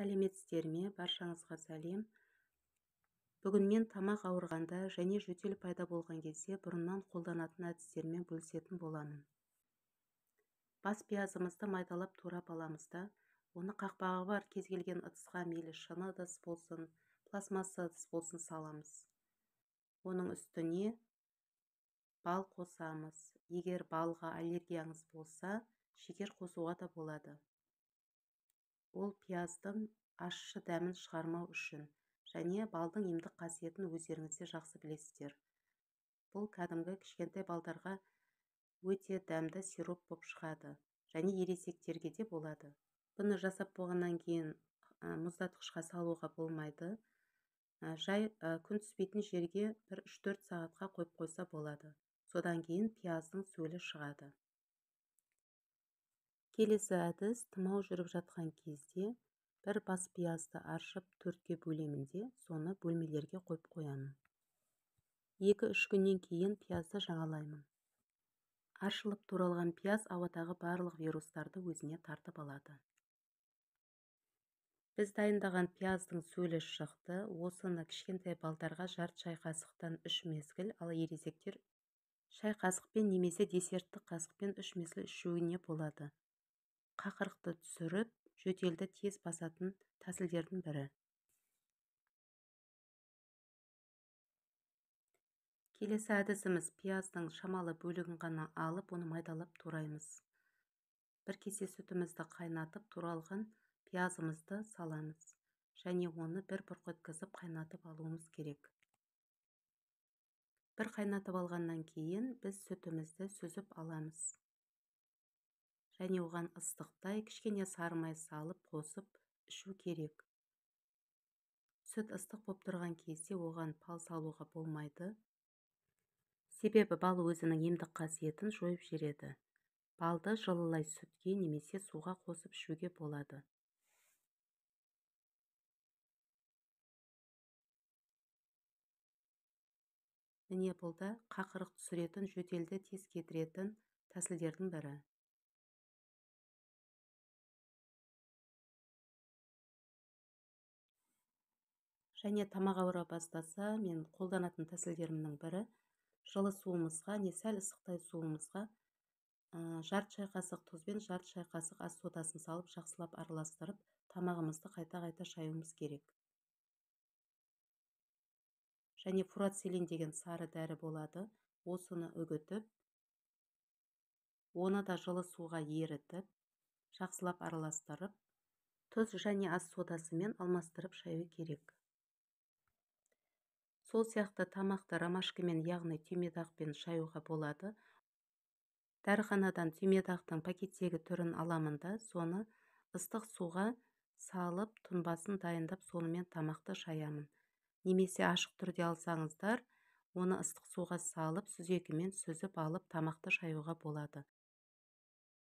Сәлеметсіздер ме? Баршаңызға сәлем. Бүгін мен тамақ ауырғанда және жөтел пайда болған кезде бұрыннан қолданатын әдістермен бөлісетін боламын. Бас пиязымызды майдалап турап аламыз да, оны қақпағы бар кез келген ыдысқа, мейлі шыны ыдыс болсын, пластмасса ыдыс болсын саламыз. Оның үстіне бал қосамыз. Егер балға аллергияңыз болса, шекер қосуға да болады. Ол пияздың ащы дәмін шығармау үшін және балдың емдік қасиетін өздеріңіз де жақсы білесіздер. Бұл кәдімгі кішкентай балдарға өте дәмді сироп боп шығады және ересектерге де болады. Бұны жасап болғаннан кейін мұздатқышқа салуға болмайды. Жай күн түспейтін жерге бір 3-4 сағатқа қойып қойса болады. Содан кейін пияздың сөлі шығады. Келесі әдіс, тұмау жүріп жатқан кезде бір бас пиязды аршып 4-ке бөлемін де, соны бөлмелерге қойып қоямын. 2-3 күннен кейін пиязды жаңалаймын. Аршылып туралған пияз ауадағы барлық вирустарды өзіне тартып алады. Біз дайындаған пияздың сөлі шықты. Осыны кішкентай балдарға жарты шай қасықтан 3 мезгіл, ал ересектер шай қасықпен немесе десерттік қасықпен 3 мезгіл ішуіне болады. Қақырықты түсіріп, жөтелді тез басатын тәсілдердің бірі. Келесі әдісіміз, пияздың шамалы бөлігін ғана алып, оны майдалап тураймыз. Бір кесе сүтімізді қайнатып, туралған пиязымызды саламыз және оны бір бұрқ еткізіп қайнатып алуымыз керек. Бір қайнатып алғаннан кейін біз сүтімізді сүзіп аламыз. Және оған ыстықтай кішкене сары май салып қосып ішу керек. Сүт ыстық болып тұрған кезде оған бал салуға болмайды. Себебі бал өзінің емдік қасиетін жойып жібереді. Балды жылылай сүтке немесе суға қосып ішуге болады. Міне бұл да қақырық түсіретін, жөтелді тез кетіретін тәсілдердің бірі. Және тамақ ауыра бастаса, мен қолданатын тәсілдерімнің бірі, жылы суымызға, не сәл ыстықтай суымызға жарты шай қасық тұз бен жарты шай қасық ас содасын салып жақсылап араластырып, тамағымызды қайта-қайта шаюымыз керек. Және фурацилин деген сары дәрі болады. Осыны үгітіп, оны да жылы суға ерітіп, жақсылап араластырып, тұз және ас содасымен алмастырып шаю керек. Сол сияқты тамақты ромашкамен, яғни түймедақпен шаюға болады. Дәріханадан түймедақтың пакеттегі түрін аламын да, соны ыстық суға салып, тұнбасын дайындап, сонымен тамақты шаямын. Немесе ашық түрде алсаңыздар, оны ыстық суға салып, сүзекімен сүзіп алып, тамақты шаюға болады.